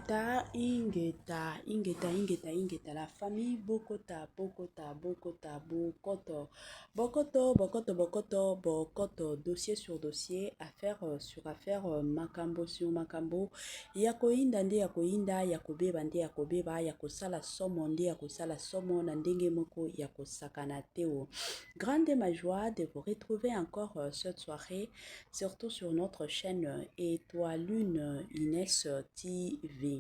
Ingeta, ingeta, ingeta, ingeta, ingeta, la famille bokota, bokota, bokota, bokoto, bokoto, bokoto, bokoto, bokoto, dossier sur dossier, affaire sur affaire, makambo sur makambo, ya koyinda nde ya koyinda, ya kobeba nde ya kobeba, ya kosala somo nde ya kosala somo na ndenge moko ya kosakana te o. Grande ma joie de vous retrouver encore cette soirée, surtout sur notre chaîne Étoilune Inès TV.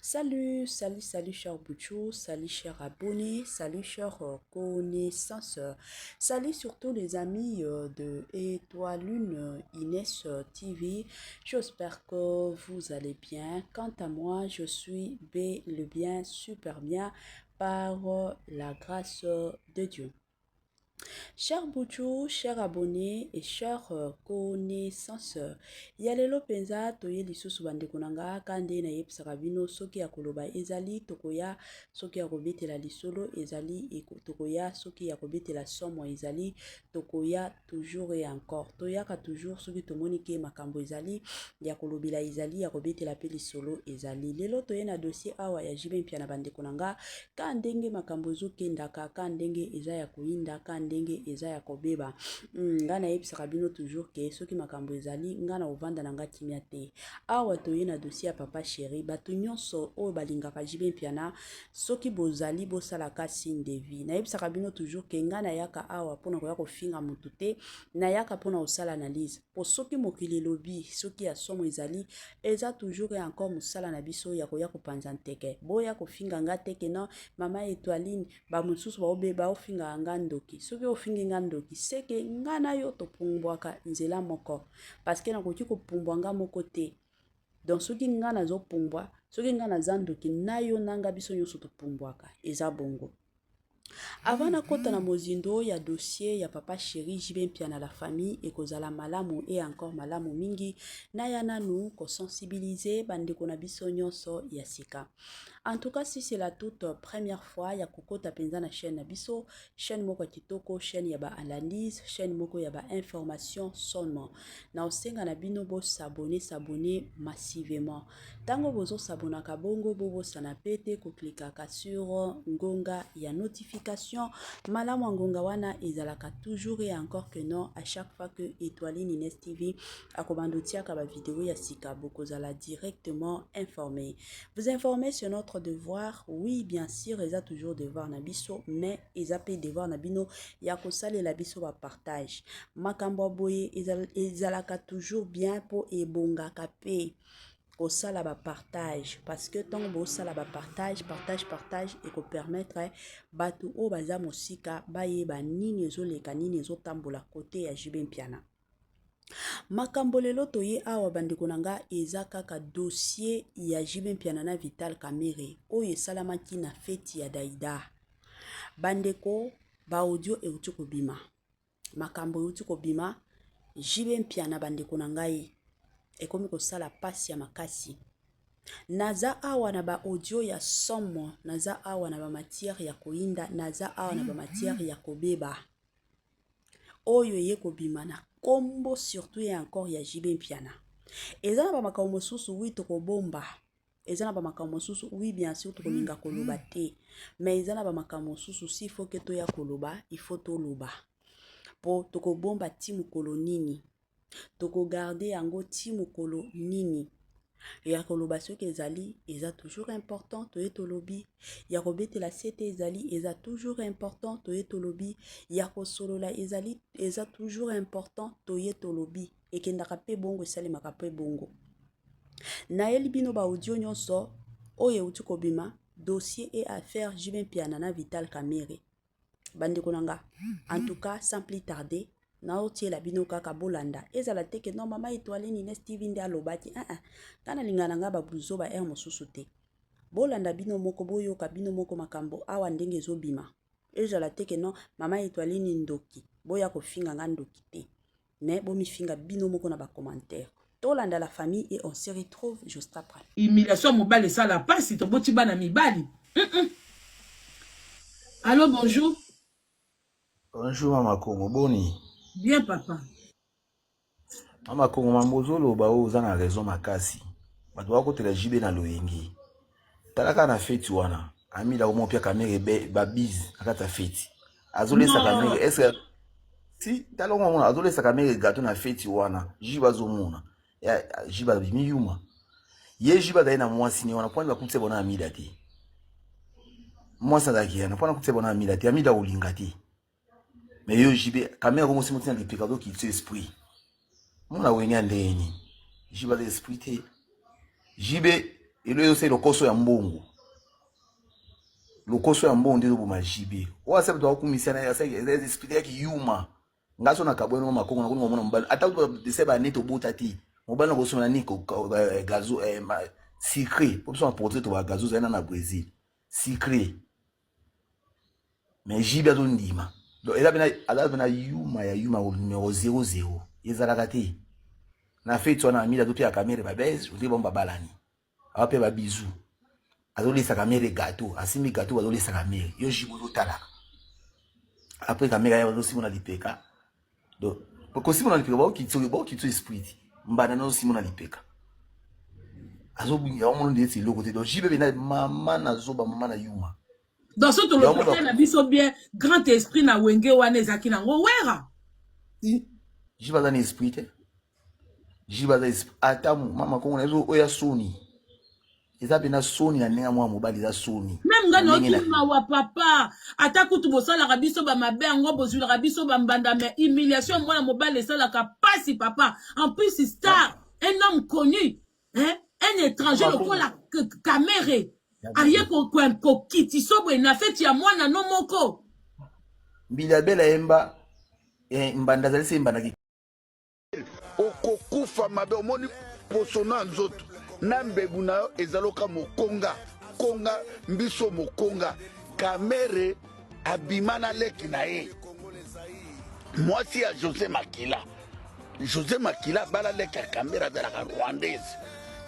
Salut, salut, salut cher Bouchou, salut cher abonné, salut cher connaissance, salut surtout les amis de Étoilune Inès TV. J'espère que vous allez bien. Quant à moi, je suis bel et bien, super bien par la grâce de Dieu. Cher Bouchou, cher abonné et cher connaissance, ya lelo mpenza toye lisusu bandeko na nga ka nde nayebisaka bino soki ya koloba ezali tokoya, soki ya kobetela lisolo ezali tokoya, soki ya kobetela somo ezali tokoya toujours et encore. Toyaka toujours soki tomoni ke makambo ezali ya kolobela ezali ya kobetela pe lisolo ezali. Lelo toye na dossier awa ya JB Mpiana bandeko na nga ka ndenge makambo ezokendaka, ka ndenge eza ya koyinda, ka ndenge eza ya kobeba. Nga nayebisaka bino toujours ke soki makambo ezali nga na kovanda na nga kimia te. Awa toye na dossier ya papa chéri, bato nyonso oyo balingaka JB Mpiana soki bozali bosalaka signe de vie. Nayebisaka bino toujours ke nga nayaka awa mpona koya kofinga motu te, nayaka mpona kosala analyse. Po soki mokili elobi, soki ya somo ezali, eza toujours et encore mosala na biso ya koya kopanza nteke. Boya kofinga nga te ke non mama Etoiline, ba mosusu baofingaka nga ndoki. Soki ofingi nga ndoki, seke nga na yo topumbwaka nzela moko, parce que nakoki kopumbwa nga moko te. Donc soki nga nazopumbwa, soki nga naza ndoki, na yo na nga biso nyonso topumbwaka, eza bongo. Avant nakota na mozindo ya dossier ya papa chéri JB Mpiana la famille, ekozala malamu et encore malamu mingi naya nanu kosensibiliser bandeko na biso nyonso ya sika. En tout cas, si c'est la toute première fois ya kokota penza na chaîne na biso, chaîne moko ya kitoko, chaîne ya ba analyse, chaîne moko ya ba information seulement, na osenga na bino bo s'abonner, s'abonner massivement. Tango bozo s'abonnaka bongo, bobosana pe te koklikaka sur ngonga ya notification. Malamu ya ngonga wana ezalaka toujours et encore que non, à chaque fois que Étoiline Inès TV akobanda otiaka ba vidéo ya sika, bokozala directement informé. Vous informer, c'est notre devoir. Oui, bien sûr, eza toujours devoir na biso, mais eza pe devoir na bino ya kosalela biso ba partage. Makambo boye ezalaka toujours bien po ebongaka pe kosala ba partage, parce que ntango bosala ba partage, partage, partage ekopermettre bato oyo baza mosika bayeba nini ezoleka, nini ezotambola kote ya JB Mpiana. Makambo lelo toye awa bandeko na nga eza kaka dossier ya JB Mpiana na Vital Kamerhe oyo esalamaki na feti ya Daida. Bandeko, ba audio euti kobima, makambo euti kobima. JB Mpiana bandeko na ngai ekomi kosala pasi ya makasi. Naza awa na ba audio ya somo, naza awa na ba matière ya koyinda, naza awa na ba matière ya kobeba oyo eye kobima na kombo surtout et encore ya JB Mpiana. Eza na ba makambo mosusu oui tokobomba, eza na ba makambo mosusu oui bien sûr tokolinga koloba te, mais eza na ba makambo mosusu si faut que toya koloba, il faut toloba. Po tokobomba ti mokolo nini, tokogarde yango ti mokolo nini. Ya koloba soki ezali, eza toujours important toye tolobi. Ya kobetela sete ezali, eza toujours important toye tolobi. Ya kosolola ezali, eza toujours important toye tolobi. Ekendaka pe bongo, esalemaka pe bongo. Nayeli bino ba audio nyonso oyo euti kobima dossier et affaire JB Mpiana na Vital Kamerhe. Bandeko na nga, en tout cas sans plus tarder, naotiela bino kaka bolanda. Ezala te ke non mama Étoiline Inès TV nde alobaki. Ah ah, nga nalinga na nga ba buzoba air mosusu te. Bolanda bino moko, boyoka bino moko makambo awa ndenge ezobima. Ezala te ke non mama Étoiline ndoki, boya kofinga nga ndoki te. Mais bomifinga bino moko na ba commentaire. Tolanda la famille et on se retrouve juste après. Humiliation mobali esala pasi, toboti bana mibali. Allô, bonjour. Bonjour Mama Kongo, boni? Bien papa. Mama Kongo, mambo ozoloba oyo oza na raison makasi. Bato bakotela JB na loyengi. Tala kaka na feti wana Amida akomi kopia Kamere be ba bise na kati ya feti. Azolesa Kamere est ce que si tala ngo mona azolesa Kamere gâteau na feti wana JB azomona. Ya JB abimi yuma. Ye JB azali na mwasi ne wana pwani bakutisa bona Amida te. Mwasi azalaki yana pwani akutisa bona Amida te. Amida olinga te. Mais yo JB Kamere kongo simo tina lipeka azokitisa esprit. Mona wenge ya ndenge nini? JB aza esprit te. JB elo ezosala lokoso ya mbongo. Lokoso ya mbongo nde ezoboma JB. Oyo asala bato bakumisa na ye asala eza esprit ya kiyuma. Nga so na kabwani mwa makongo na komona mobali ata dese ba neti obota te. Mobali na kosomela nini gazo sucré po biso na portrait to ba gazo ezali na na Brésil. Sucré. Mais JB azondima. Donc eza pena aza pena yuma ya yuma numero 00. Ezalaka te. Na feti wana Amida azopia Kamere ba baise, ondire bango babalani. Awa pe ba bisous. Azolesa Kamere gâteau, asimbi gâteau azolesa Kamere. Yo JB ozotalaka. Après Kamere aya azosimba na lipeka. Donc kosimba na lipeka baokitisa baokitisa esprit. Mbanda nazosimba na lipeka. Azobinga omona ndeti eloko te. Donc JB pena mama na zoba mama na yuma. Donc soki tolobaka na biso bien grand esprit na wenge wana ezalaki nango wera. Si JB aza na esprit te. JB aza esprit ata mama kongo na biso oyo ya soni. Eza pena soni na ndenge mwa mobali eza soni. Meme nga nayoki mawa papa ata kutu bosalaka biso ba mabe yango bozwilaka biso ba mbanda mais humiliation ya mwana mobali esalaka pasi papa en plus star un homme connu hein? Un étranger lokola Kamere aye kokitiso boye na feti ya mwana no moko. Mbila Bela yemba eh, mbanda azali se mbanda Okokufa mabe omoni poso na nzoto na mbebu na yo ezaloka mokonga konga mbiso mokonga kamere abima na leki na ye mwasi ya Jose Makila Jose Makila abala leki ya Kamere azalaka rwandaise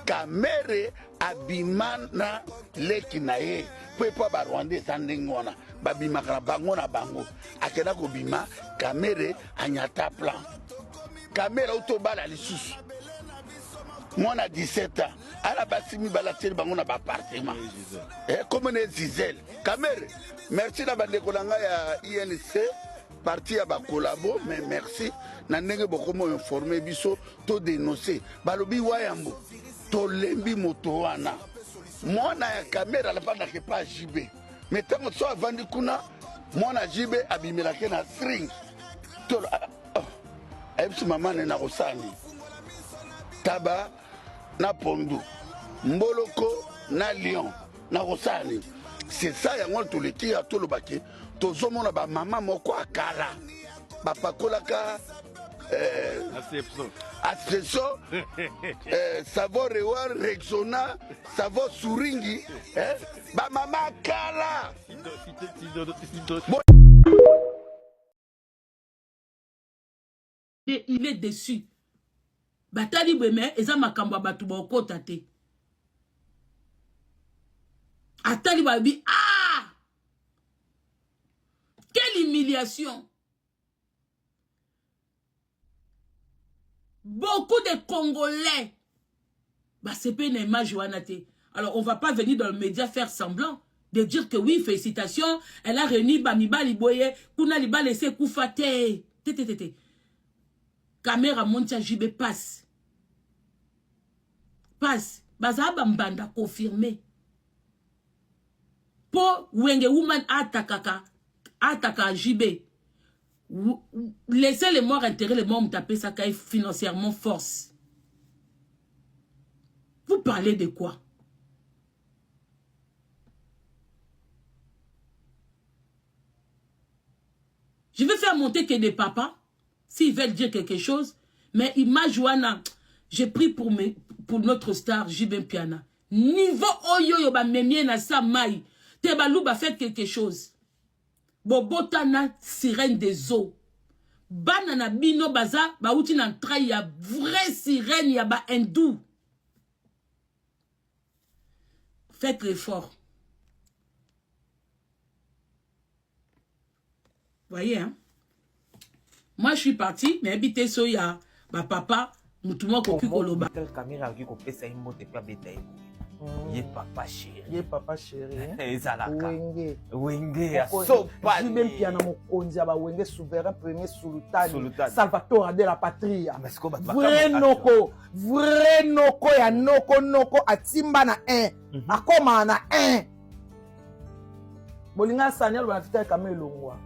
Kamere abima na leki na ye mpo epo ba rwandais eza ndenge wana babimaka na bango na bango akenda kobima Kamere anyata plan Kamere auti obala lisusu mwana 17 ans ala basi mibale atieli bango na baappartement eh, komona ye Gisele Kamere merci na bandeko na ngai ya INC parti ya bakolabo mais merci na ndenge bokomi informe biso to denonce balobi wayambo tolembi moto wana mwana ya Kamere alapandaka epa JB mais ntango so avandi kuna mwana JB abimelake na string to oh, ayebisi mama ne nakosala nini taba na pondu mboloko na lion nakosala nini c'est ça yango toleki ya tolobaki tozomona bamama moko ya kala bapakolaka eh, aspresso eh, savon rewar rexona savon suringi eh, bamama kala Il est déçu. Batali boye mais eza makambo ya bato baokota te. Atali balobi ah! Quelle humiliation! Beaucoup de Congolais basepeli na image wana te. Alors on va pas venir dans le média faire semblant de dire que oui, félicitations, elle a réuni ba mibali boye, kuna libala ese kufa te. Te te te te. Caméra montia JB passe. Passe. Baza ba mbanda confirmé. Po Wenge Woman atakaka ataka JB. Laissez les morts enterrer les morts, mutapesaka ye financièrement force. Vous parlez de quoi? Je vais faire monter que des papas, s'ils veulent dire quelque chose, mais image wana, j'ai pris pour, mes, pour notre star JB Mpiana. Niveau oyo yo ba memie na sa mai, te baluba faites quelque chose. Bobota na sirène des eaux. Bana na bino baza bauti na entraille ya vraie sirène ya ba hindou. Faites l'effort. Voyez, hein? Moi, je suis parti, mais habité so ya ba papa, mutu moko koki koloba. Vital Kamerhe akoki kopesa ye mbote mpe abeta ye boye. Ye papa chéri. Ye papa chéri. Ezalaka. Wenge. Wenge ya sopani. JB Mpiana mokonzi ya ba Wenge souverain premier sultani. Salvatore de la patria. Vrai noko, vrai noko ya noko noko atimba na 1. Mm -hmm. Akoma na 1. Bolinga sani aloba na Vital Kamerhe elongwa.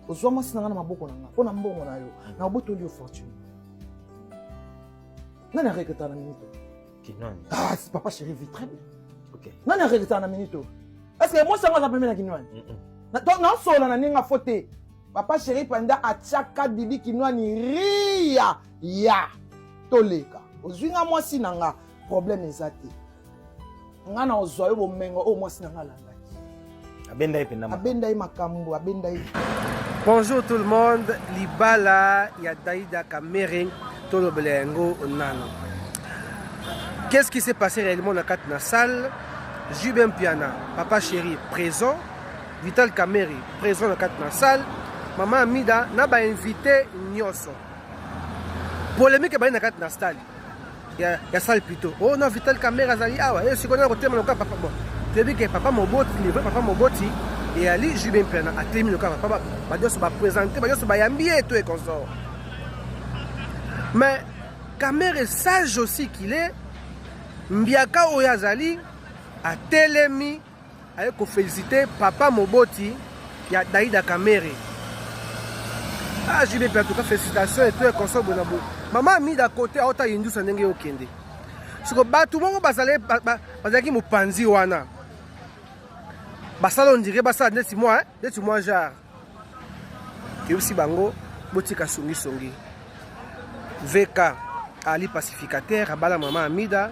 Ozwa mwasi na nga na maboko na nga mpo na mbongo na yo na obotoli yo fortune. Nani aregreta na minute? Kinwani. Ah, si papa chéri vit très bien. Okay. Nani aregreta na minute? Est-ce que moi sango aza pembeni na Kinwani? Mm -mm. Nasola na ndenge afo te. Papa chéri panda atiaka Didi Kinwani ria ya toleka. Ozwi nga mwasi na nga problème eza te. Nga na ozwa yo bomengo oyo mwasi na nga alandaki. Abenda ye mpenza. Abenda ye makambo, abenda ye. Bonjour tout le monde, libala ya Daïda Kamere tolobela yango nano. Qu'est-ce qui s'est passé réellement na kati na salle? JB Mpiana, papa chéri présent, Vital Kamere présent na kati na salle, maman Amida na ba invité nyonso. Polémique ebandi na kati na stade. Ya, ya salle plutôt. Oh non, Vital Kamere azali awa. Eh sikoyo na kotema lokola papa bon. Toyebi ke papa Moboti, le vrai papa Moboti eyali JB Mpiana atelemi lokola papa ba nyonso ba présenter, ba nyonso bayambi ye to et consort. Mais Kamere sage aussi qu'il est, Mbiaka oyo azali atelemi aye ko féliciter papa Moboti ya Daïda Kamere. Ah JB en tout cas félicitations et tout et consort bonabo. Maman Amida côté aota yindusa ndenge okende. Siko bato moko bazali bazalaki mopanzi wana. Basala on dirait basala neti moi, neti moi genre. Toyebisi bango botika songi songi. VK ali pacificateur abala mama Amida.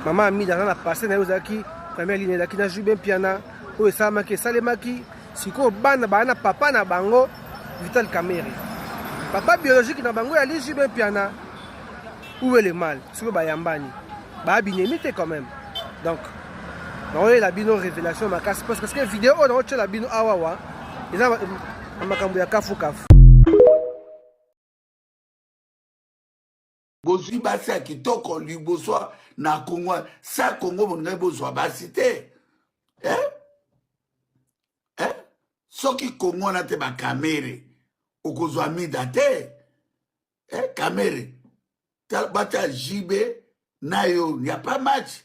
Mama Amida aza na passé na ye ozalaki première ligne ezalaki na JB Mpiana oyo esalamaki esalemaki sikoyo bana baa na papa na bango Vital Kamerhe papa biologique na bango yali JB Mpiana. Où est le mal? Sikoyo bayambani ba binemi te quand même. Donc naoyela bino révélation makasi parce que vidéo oyo naotyela bino awawa eza na makambo ya kafu kafu. Bozwi basi ya kitoko liboso na Congo, sa Congo bolingai bozwa basi te eh? Eh? Soki Congo wana te bakamere okozwa mida te eh, Kamere batia JB na yo ya pas match.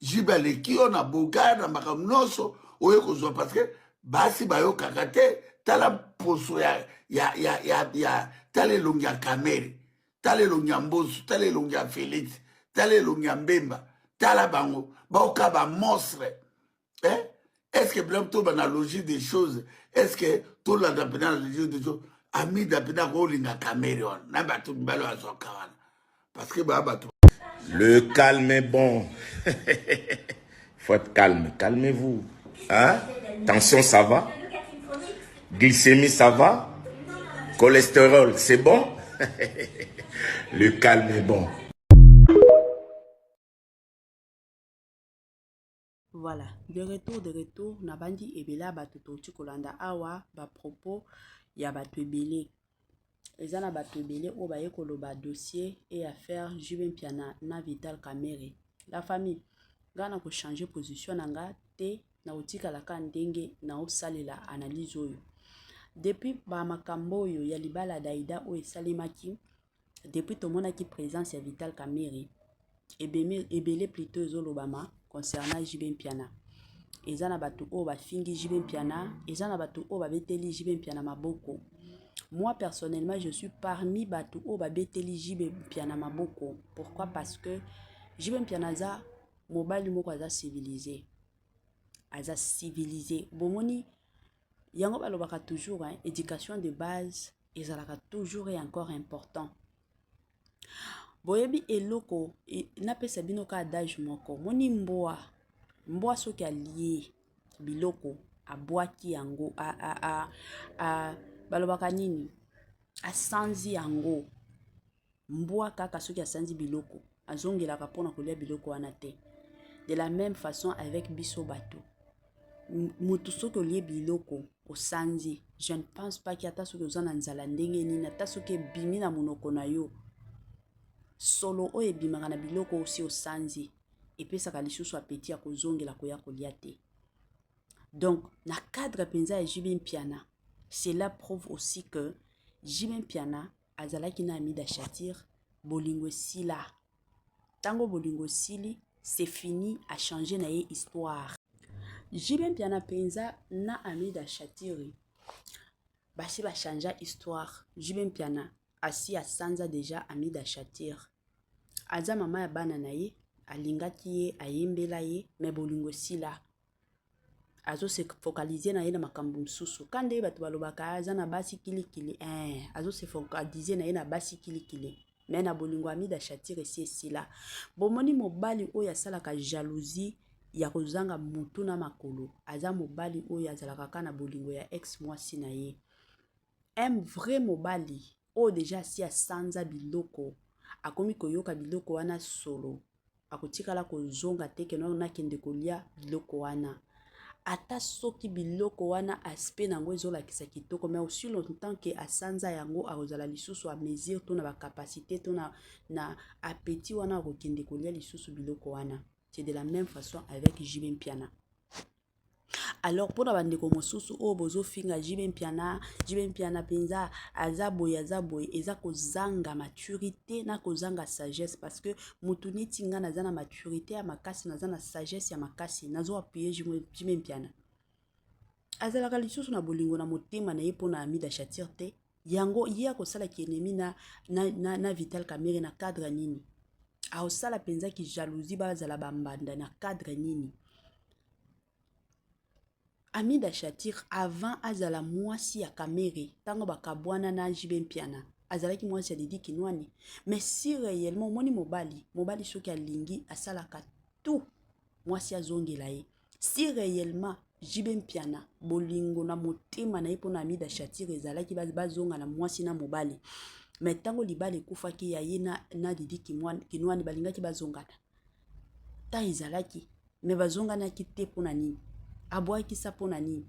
JB aleki yo na bogar na makambo nyonso oye kozwa parce que basi bayokaka te. Tala poso ya, ya, ya, ya, ya tala elongi ya Kamere, tala elongi ya Mbosu, tala elongi ya Felix, tala elongi ya Mbemba, tala bango baoka ba monstre eh? Est-ce que bino toba na logique des choses? Est-ce que tolanda mpena na logique des choses? Amida mpena kolinga Kamere wana na bato mibale azwaka wana parce que baya bato. Le calme est bon. Faut être calme. Calmez-vous. Hein? Tension, ça va? Glycémie, ça va? Cholestérol, c'est bon? Le calme est bon. Voilà, de retour, de retour, nabandi ebele ya bato touti kolanda awa ba propos ya bato ebele. Eza na bato ebele oyo baye koloba dossier et affaire JB Mpiana na Vital Kamerhe. La famille, nga na ko changer position na nga te, na kotikala ka ndenge na osalela analyse oyo. Depuis ba makambo oyo ya libala Daïda oyo esalemaki, depuis tomonaki présence ya Vital Kamerhe, ebele, ebele plutôt ezolobama concernant JB Mpiana. Eza na bato oyo bafingi JB Mpiana, eza na bato oyo babeteli JB Mpiana maboko. Moi personnellement, je suis parmi bato oyo babeteli JB Mpiana maboko. Pourquoi? Parce que JB Mpiana aza mobali moko aza civilisé. Aza civilisé. Bomoni yango balobaka toujours hein, éducation de base ezalaka toujours et encore important. Boyebi eloko napesa bino ka adage moko moni mbwa mbwa soki alie biloko abwaki yango a, a, a, a, balobaka nini asanzi yango mbwa kaka soki asanzi biloko azongelaka mpona kolia biloko wana te. De la même façon avec biso bato, moto soki olie biloko osanzi, je ne pense pas que ata soki oza na nzala ndenge nini, ata soki ebimi na monoko na yo, Solo oyo ebimaka na biloko osi osanzi epesaka lisusu apeti ya kozongela koya kolia te. Donc na cadre mpenza ya JB Mpiana, cela prouve aussi que JB Mpiana azalaki na Amida Shatir, bolingo esila. Tango bolingo esili, c'est fini, a changer na ye histoire. JB Mpiana mpenza na Amida Shatiri basi ba changea histoire. JB Mpiana asi asanza deja Amida Shatir. Aza mama ya bana na ye, alingaki ye, ayembela ye, mais bolingo esila. Azo se focaliser na ye na makambo mosusu. Ka nde bato balobaka aza na basi kilikili, eh, azo se focaliser na ye na basi kilikili. Mais na bolingo Amida Shatir esi esila. Bomoni mobali oyo asalaka jalousie ya kozanga mutu na makolo, aza mobali oyo azalaka kaka na bolingo ya ex mwasi na ye. Un vrai mobali oyo deja asi asanza biloko, akomi koyoka biloko wana solo, akotikala kozonga te ke no nakende kolia biloko wana. Ata soki biloko wana aspect na yango ezolakisa kitoko, mais aussi longtemps ke asanza yango akozala lisusu à mesure to na ba capacité to na, na appétit wana akokende kolia lisusu biloko wana. C'est de la même façon avec JB Mpiana. Alors mpona bandeko mosusu oyo bozofinga JB Mpiana, JB Mpiana mpenza aza boye aza boye, eza kozanga maturité na kozanga sagesse, parce que motu neti nga naza na maturité ya makasi, naza na sagesse ya makasi, nazo appuyer JB Mpiana. Azalaka lisusu na bolingo na motema na ye mpona Amida Shatir te. Yango ye akosala ki ennemi na, na, na, na Vital Kamerhe na cadre nini? Akosala mpenza ki jalousie bazala bambanda na cadre nini? Amida Shatir avant azala mwasi ya Kamerhe ntango bakabwana na JB Mpiana azalaki mwasi ya Didi Kinwani, mais si réellement omoni mobali, mobali soki alingi asalaka tout mwasi azongela ye. Si réellement JB Mpiana bolingo na motema na ye mpona Amida Shatir ezalaki bazonga na mwasi na mobali, mais ntango libala ekufaki ya ye na, na Didi Kinwani balingaki bazongana ta ezalaki me bazonganaki te mpona nini? Abwakisa mpona nini?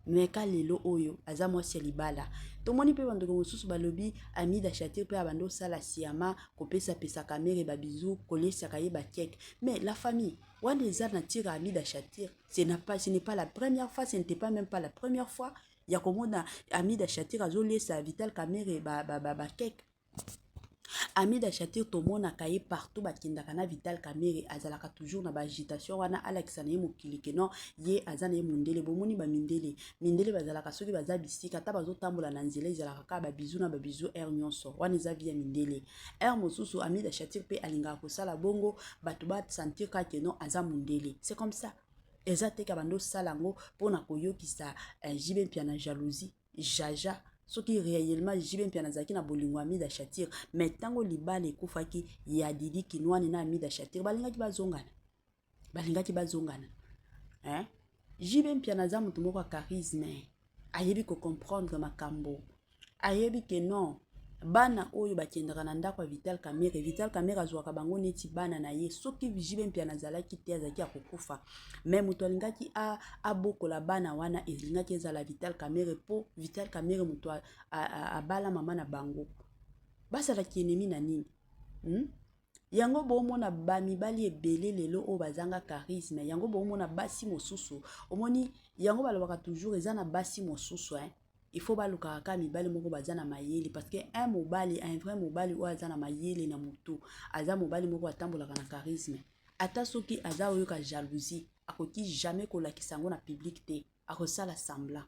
Me ka lelo oyo aza mwasi ya libala. Tomoni mpe bandeko mosusu balobi Amida Shatir mpe abandi osala siama kopesapesa Kamerhe babizu kolesaka ye bakeke. Mais la famille wana eza nature ya Amida Shatir, ce n'est pas, ce n'est pas la première fois, ce n'était pas même pas la première fois ya komona Amida Shatir azolesa Vital Kamerhe ba, ba, ba, bakeke. Amida Shatir tomonaka ye partout bakendaka na Vital Kamerhe azalaka toujours na ba agitation wana alakisa na ye mokili ke non ye aza na ye mondele. Bomoni ba mindele, mindele bazalaka soki baza bisika ata bazotambola na nzela ezalaka kaka ba bisous na ba bisous heure nyonso wana eza vie ya mindele. Heure mosusu Amida Shatir pe alingaka kosala bongo bato ba sentir kaka ke non aza mondele, c'est comme ça. Eza te ka bando osala yango mpona koyokisa JB Mpiana jalousie. Jaja soki réellement JB Mpiana azalaki na bolingo ya Amida Shatir, mais ntango libala ekufaki ya Didi Kinwani na Amida Shatir balingaki bazongana, balingaki bazongana hein? JB Mpiana aza moto moko ya charisme, ayebi ko comprendre makambo, ayebi ke non bana oyo bakendaka na ndako ya Vital Kamerhe, Vital Kamerhe azwaka bango neti bana na ye. Soki JB Mpiana azalaki te azalaki ya kokufa, mais moto alingaki abokola bana wana elingaki ezala Vital Kamerhe, po Vital Kamerhe moto abala mama na bango. Bazalaki ennemi na nini? Yango bomona ba mibali ebele lelo oyo bazanga charisme, yango bomona basi mosusu, omoni yango balobaka toujours eza na basi mosusu hein. Il faut balukaka kaka mibali moko baza na mayele, parce que un mobali, un vrai mobali oyo aza na mayele na motu, aza mobali moko atambolaka na charisme. Ata soki aza oyoka jalousie, akoki jamais kolakisa yango na public te, akosala semblant.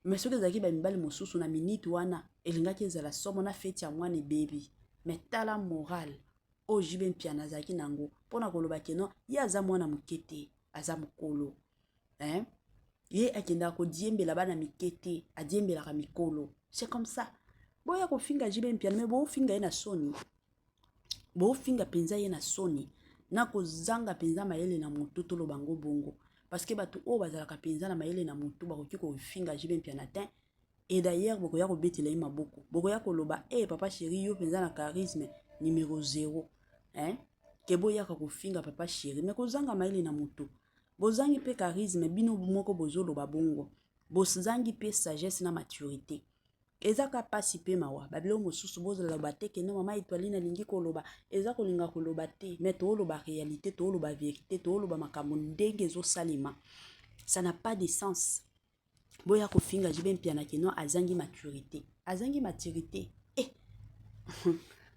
Mais soki ezalaki ba mibali mosusu na minute wana elingaki ezala somo na feti ya mwana ebebi. Mais tala morale oyo JB Mpiana azalaki nango mpona koloba ke non ye aza mwana moke te, aza mokolo hein? Ye akendaka kodiembela bana mike te, adiembelaka mikolo. C'est comme ça. Boya kofinga JB Mpiana, mais bofinga ye na soni, bofinga mpenza ye na soni na kozanga mpenza mayele na motu. Toloba ngo bongo parce que bato oyo bazalaka mpenza na mayele na motu bakoki kofinga JB Mpiana te. Et d'ailleurs bokoya kobetela ye maboko, bokoya koloba eh papa chéri yo mpenza na charisme numéro 0 hein? Ke boyaka kofinga papa chéri, mais kozanga mayele na motu, bozangi mpe charisme, bino moko bozoloba bongo, bozangi mpe sagesse na maturité. Eza ka pasi pe mawa ba biloko mosusu bozoloba te que non mama Etoiline alingi koloba eza kolinga koloba te mais tooloba realite tooloba verite tooloba makambo ndenge ezosalema ça n'a pas de sens boya kofinga JB Mpiana que non azangi maturité azangi maturité eh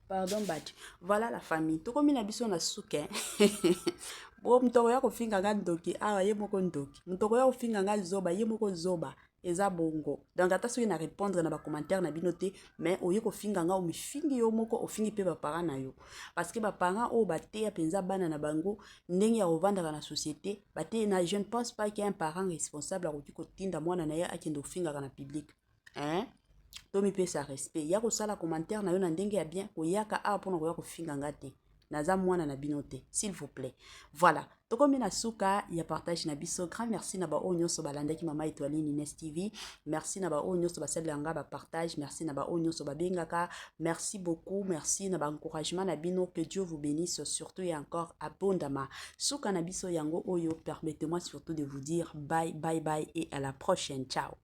pardon bati voilà la famille tokomi na biso na suka bo moto akoya kofinga nga ndoki awa ye moko ndoki moto akoya kofinga nga zoba ye moko zoba eza bongo donc ata soki na répondre na bacommentaire na bino te mais oye kofinga nga omifingi yo moko ofingi mpe baparent na yo parce que baparent oyo bateya mpenza bana na bango ndenge ya kovandaka na société bateya na je ne pense pas qu'un parent responsable akoki kotinda mwana na ye akende kofingaka na public hein? Tomipesa respect ya kosala commentaire na yo na ndenge ya bien koyaka awa mpona koya kofinga nga te naza mwana na bino te s'il vous plaît. Voilà, tokomi na suka ya partage na biso. Grand merci na baoyo nyonso balandaki mama Etoiline Ines TV. Merci na baoyo nyonso basalelaka nga bapartage. Merci na baoyo nyonso babengaka. Merci beaucoup, merci na baencouragement na bino. Que Dieu vous bénisse surtout et encore abondamment. Suka na biso yango oyo, permettez-moi surtout de vous dire bye bye bye et à la prochaine. Ciao.